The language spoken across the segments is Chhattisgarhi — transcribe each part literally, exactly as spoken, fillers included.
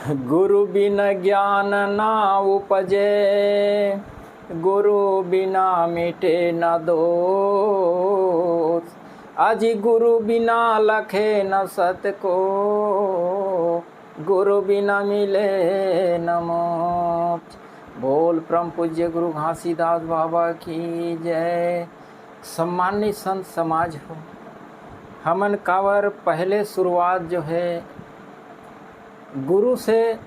गुरु बिन ज्ञान ना उपजे, गुरु बिना मिटे न दोष। अजी गुरु बिना लखे न सत को, गुरु बिना मिले न मोक्ष। बोल परम पूज्य गुरु घासीदास बाबा की जय। सम्मानित संत समाज हो, हमन काबर पहले शुरुआत जो है गुरु से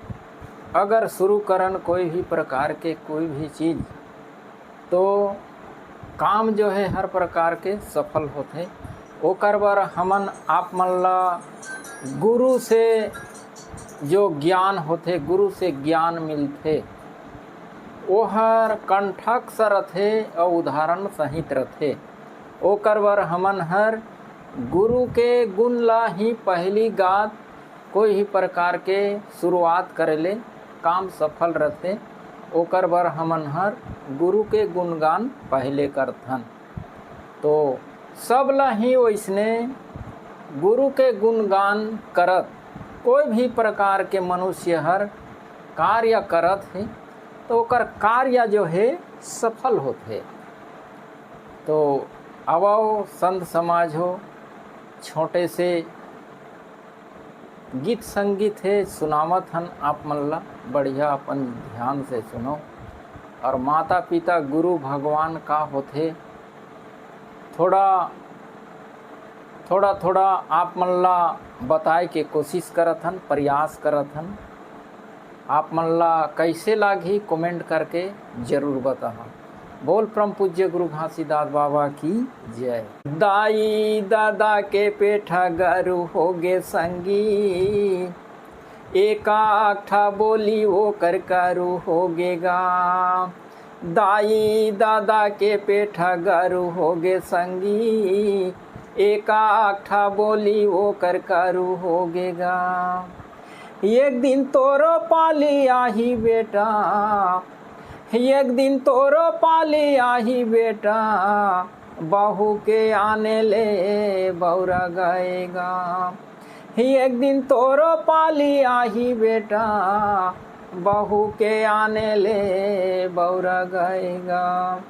अगर शुरू करन कोई भी प्रकार के कोई भी चीज, तो काम जो है हर प्रकार के सफल होथे। ओकर बर हमन आप मन ला गुरु से जो ज्ञान होथे, गुरु से ज्ञान मिलथे, ओहर कंठस्थ रथे अउ उदाहरण सहित रथे। ओकर बर हमन हर गुरु के गुण ला ही पहली गात कोई ही प्रकार के शुरुआत करे ले काम सफल रथे। ओकर बर हमन हर गुरु के गुणगान पहले करथन। तो सब ला ही वैसने गुरु के गुणगान करत कोई भी प्रकार के मनुष्य हर कार्य करत हे, तो ओकर कार्य जो हे सफल होथे। तो आवव संत समाज हो, छोटे से गीत संगीत हे, सुनावत हन आप मन ला, बढ़िया अपन ध्यान से सुनो। और माता पिता गुरु भगवान का होथे, थोड़ा थोड़ा थोड़ा आप मन ला बताए के कोशिश करत हन, प्रयास करत हन। आप मन ला कैसे लागही, कमेंट करके जरूर बताहा। बोल परम पूज्य गुरु घासीदास बाबा की जय। दाई दादा के पेठा गरु होगे संगी, एकाक ठा बोली ओकर करू होगे गा। दाई दादा के पेठा गरु होगे संगी, एकाक ठा बोली ओकर करू होगे गा। एक दिन तोरो पाली आही बेटा, एक दिन तोरो पाली आही बेटा, बहू के आने ले बौरा गए गा। एक दिन तोरो पाली आही बेटा, बहू के आने ले बौरा गए गा।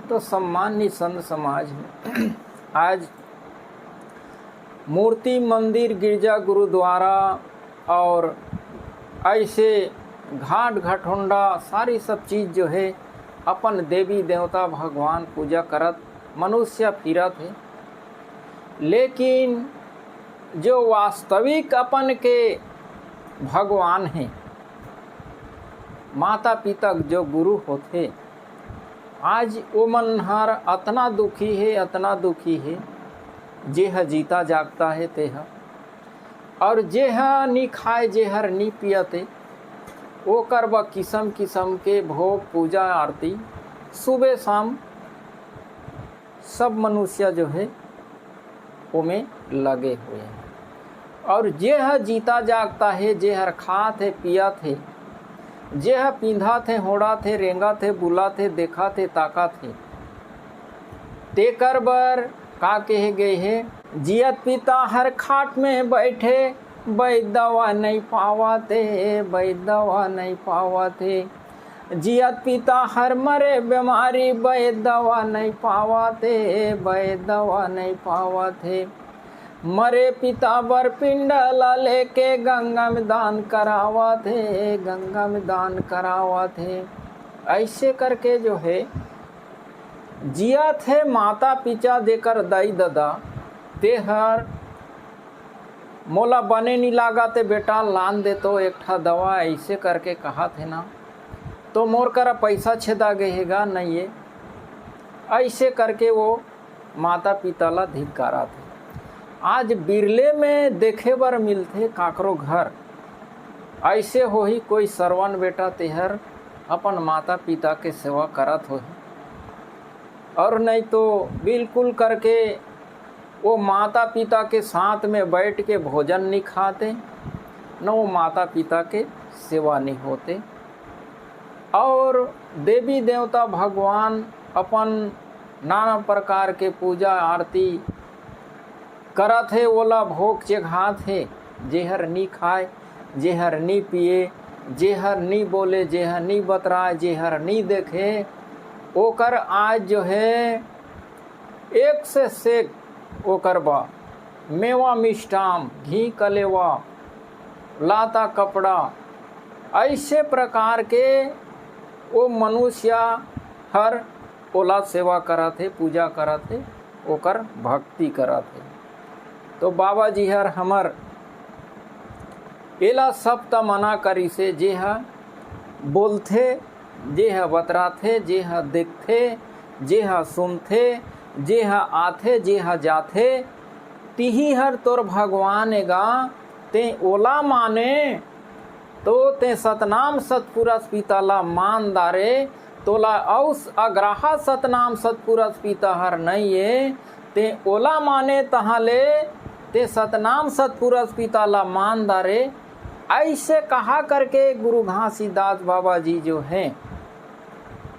तो सम्मानित संत समाज, आज मूर्ति, मंदिर, गिरजा, गुरुद्वारा और ऐसे घाट घटोंडा, सारी सब चीज जो है, अपन देवी देवता भगवान पूजा करत मनुष्य फिरत है, लेकिन जो वास्तविक अपन के भगवान है, माता पिता जो गुरु होथे, आज ओमन हर अतना दुखी हे, अतना दुखी हे, जे ह जीता जागता हे ते ह, और जे ह नी खाए, जे हर नी पियत हे, ओकर बर किसम किसम के भोग, पूजा, आरती सुबह शाम सब मनुष्य जो है ओमे लगे हुए हैं। और जे ह जीता जागता है, जे हर खात है, पियत है, जे ह पींधत है, होड़त है, रेंगत है, बुलत है, देखत है, ताकत है, तेकर बर का कहे गए है? जियत पिता हर खाट में बैठे, बैद दवा नहीं पावत है, बैद दवा नहीं पावत है। जियत पिता हर मरे बीमारी, बैद दवा नहीं पावत हे, बैद दवा नहीं पावत हे। मरे पिता बर पिंड ला लेके गंगा में दान करावत हे, गंगा में दान करावत हे। ऐसे करके जो है जियत हे माता पिता, जेकर दाई ददा, तेहर मोला बने नी लागत हे बेटा, लान दे तो एक ठा दवा, ऐसे करके कहत हे ना, तो मोर करा पैसा छेदा गे हे गा, नहीं ये। ऐसे करके वो माता पिता ला धिक्कारत हे। आज बिरले में देखे बर मिलथे काकरो घर ऐसे होही, कोई सरवन बेटा तेहर अपन माता पिता के सेवा करत होही, और नहीं तो बिल्कुल करके वो माता पिता के साथ में बैठ के भोजन नहीं खाते, न वो माता पिता के सेवा नहीं होते। और देवी देवता भगवान अपन नाना प्रकार के पूजा आरती करत हे, ओला भोग चघात हे, जेहर नी खाए जेहर नी पिए, जेहर नी बोले, जेहर नी बतराए, जेहर नी देखे, ओकर आज जो है एक से सेक ओकर बा, मेवा मिष्टाम, घी कलेवा, लाता कपड़ा, ऐसे प्रकार के वो मनुष्य हर ओला सेवा करत हे, पूजा करत हे, ओकर भक्ति करत हे। तो बाबा जी हर हमर एला सब त मना करिसे, जे ह बोलथे, जे ह बतराथे, जे ह देखथे, जे ह सुनथे, जे ह आथे, जे ह जाथे, तिही हर तोर भगवान ए गा। तें ओला माने, तो तें सतनाम सतपुरस पिता ला मान डारे, तोला अउ अग्राहा सतनाम सतपुरस पिता हर नइये, तें ओला माने तहाँ ले, तें सतनाम सतपुरस पिता ला मान डारे। ऐसे कहा करके गुरु घासीदास बाबा जी जो हैं,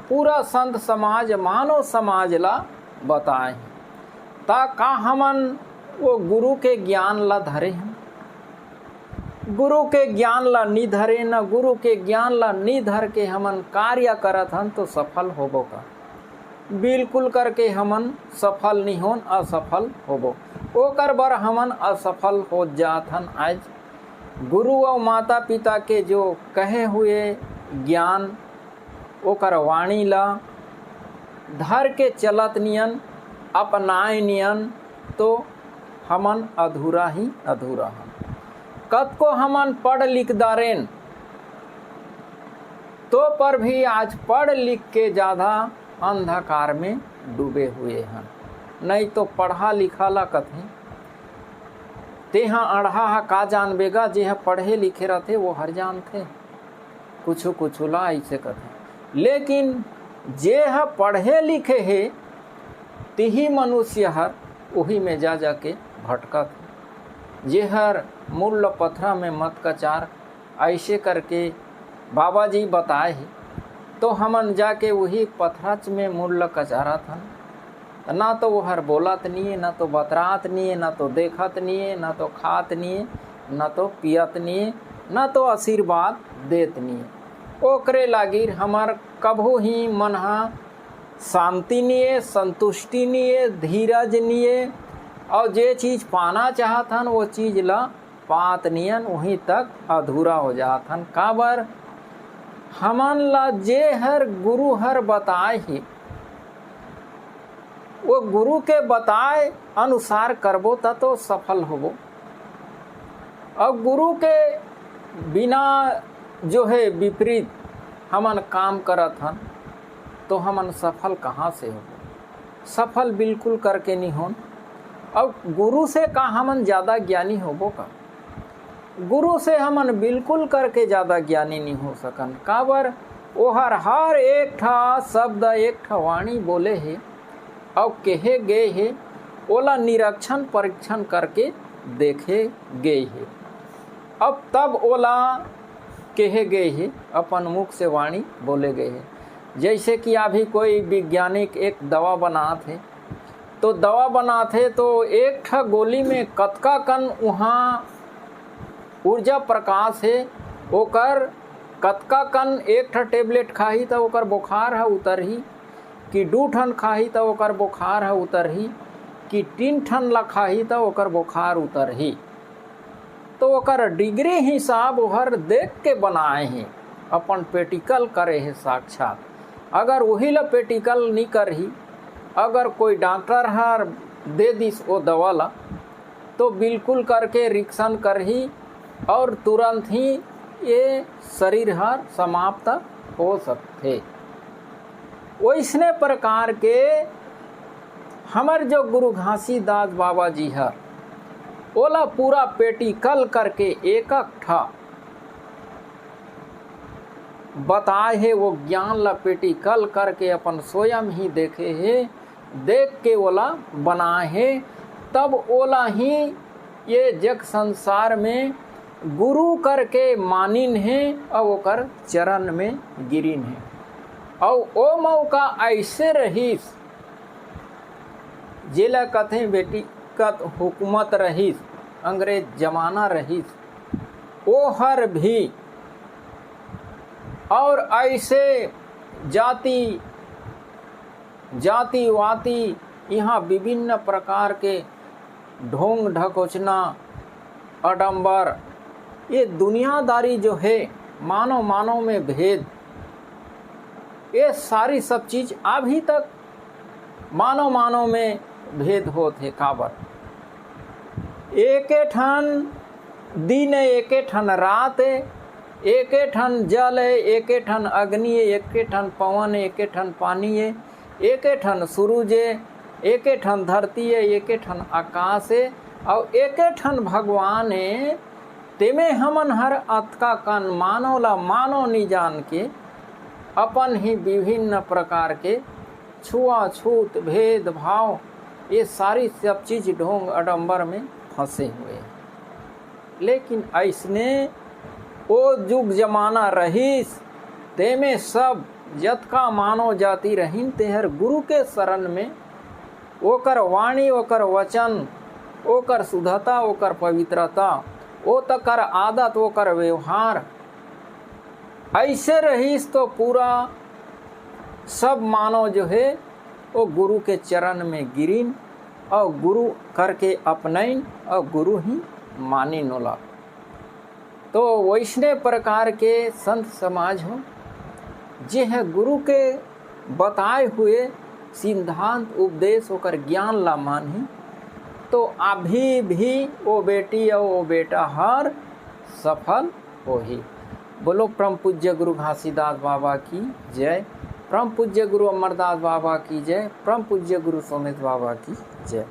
पूरा संत समाज, मानव समाज ला बताए। ता का हमन वो गुरु के ज्ञान ला धरे हन? गुरु के ज्ञान ला नी धरे, न गुरु के ज्ञान ला नी धर के हमन कार्य करत हन, तो सफल होबो का? बिल्कुल करके हमन सफल नी होन, असफल होबो। ओकर बर हमन असफल हो जात हन। आज गुरु अउ माता पिता के जो कहे हुए ज्ञान, ओकर वाणी ला धर के चलत नियन, अपनाए नियन, तो हमन अधूरा ही अधूरा हन। कतको हमन पढ़ लिख डारेन, तो पर भी आज पढ़ लिख के ज्यादा अंधकार में डूबे हुए हन। नहीं तो पढ़ा लिखा ला कथे, तेहा अड़हा हा का जानबे गा, जे हा पढ़े लिखे रथे, वो हर जानथे। कुछु कुछु ला ऐसे कथे, लेकिन जे ह पढ़े लिखे हे, तिही मनुष्य हर उही में जा जाके भटकत हे। जे हर मुड़ ल पथरा में मत कचार, ऐसे करके बाबा जी बताए हे, तो हमन जाके उही पथराच में मुड़ ल कचारत हन। ना तो वो हर बोलत निये, ना तो बतरात निये, ना तो देखत निये, ना तो खात निये, ना तो पियत निये, ना तो आशीर्वाद देत निये। ओकरे लागिर हमर कभू ही मन ह शांति निये, संतुष्टि निये, धीरज निये, और जे चीज पाना चाहत हन, वो चीज ला पात नियन उहीं तक अधूरा हो जात हन। काबर? हमन ला जे हर गुरु हर बताए हे, वो गुरु के बताए अनुसार करबो, त तो सफल होबो। और गुरु के बिना जो है विपरीत हमन काम करत हन, तो हमन सफल कहाँ से होबो? सफल बिल्कुल करके नहीं होन। और गुरु से का हमन ज्यादा ज्ञानी होबो का? गुरु से हमन बिल्कुल करके ज्यादा ज्ञानी नहीं हो सकन। काबर? ओहर हर एक ठा शब्द, एक ठा वाणी बोले हे, अउ कहे गए हे, ओला निरीक्षण परीक्षण करके देखे गए हे। अब तब ओला कहे गए हे, अपन मुख से वाणी बोले गए हे। जैसे कि अभी कोई वैज्ञानिक एक दवा बनात हे, तो दवा बनात हे तो एक ठा गोली में कतका कन उहाँ ऊर्जा प्रकाश हे, ओकर कतका कन एक ठा tablet खाही त ओकर बुखार ह उतरही, कि दू ठन खाही त ओकर बुखार ह उतरही, कि तीन ठन ला खाही त ओकर बुखार उतरही। तो ओकर degree हिसाब ओहर देख के बनाए हे, अपन practical करे हे साक्षात। अगर वही ला practical नी करही, अगर कोई डॉक्टर हर दे दिस ओ दवा ला, तो बिल्कुल करके reaction करही और तुरंत ही ये शरीर हर समाप्त हो सकथे। वैसने प्रकार के हमर जो गुरु घासीदास बाबा जी हर ओला पूरा practical करके एक एक ठा बताए हे, वो ज्ञान ला practical करके अपन स्वयं ही देखे हे, देख के ओला बनाए हे, तब ओला ही ये जग संसार में गुरु करके मानिन हे, अउ ओकर चरण में गिरिन हे। अउ ओ मौका ऐसे रहिस, जेला कथे बेटी कत हुकूमत रहिस, अंग्रेज जमाना रहिस, ओहर भी। और ऐसे जाति, जातिवादी, यहाँ विभिन्न प्रकार के ढोंग ढकोचना, आडंबर, ये दुनियादारी जो है, मानव मानव में भेद, ये सारी सब चीज अभी तक मानव मानव में भेद होत हे। काबर? एके ठन दिन ए, एके ठन रात ए, एके ठन जल ए, एके ठन अग्नि ए, एके ठन पवन ए, एके ठन पानी ए, एके ठन सूरज ए, एके ठन धरती ए, एके ठन आकाश ए, अउ एके ठन भगवान ए। तेमे हमन हर अतका कन मानव ला मानव नि जान के अपन ही विभिन्न प्रकार के छुआछूत, भेदभाव, ये सारी सब चीज ढोंग आडंबर में फंसे हुए। लेकिन ऐसने ओ जुग जमाना रहिस, तेमे सब जतका मानव जाति रहिन, तेहर गुरु के शरण में ओकर वाणी, ओकर वचन, ओकर शुद्धता, ओकर पवित्रता, ओ तकर आदत, ओकर व्यवहार ऐसे रहिस तो पूरा सब मानव जो है वो गुरु के चरण में गिरिन और गुरु करके अपनाइन और गुरु ही मानिन ओला। तो वैसने प्रकार के संत समाज हो, जे है गुरु के बताए हुए सिद्धांत उपदेश ओकर ज्ञान ला मानही, तो अभी भी वो बेटी और वो बेटा हर सफल होही। बोलो परम पूज्य गुरु घासीदास बाबा की जय, परम पूज्य गुरु अमरदास बाबा की जय, परम पूज्य गुरु सोमेश बाबा की जय।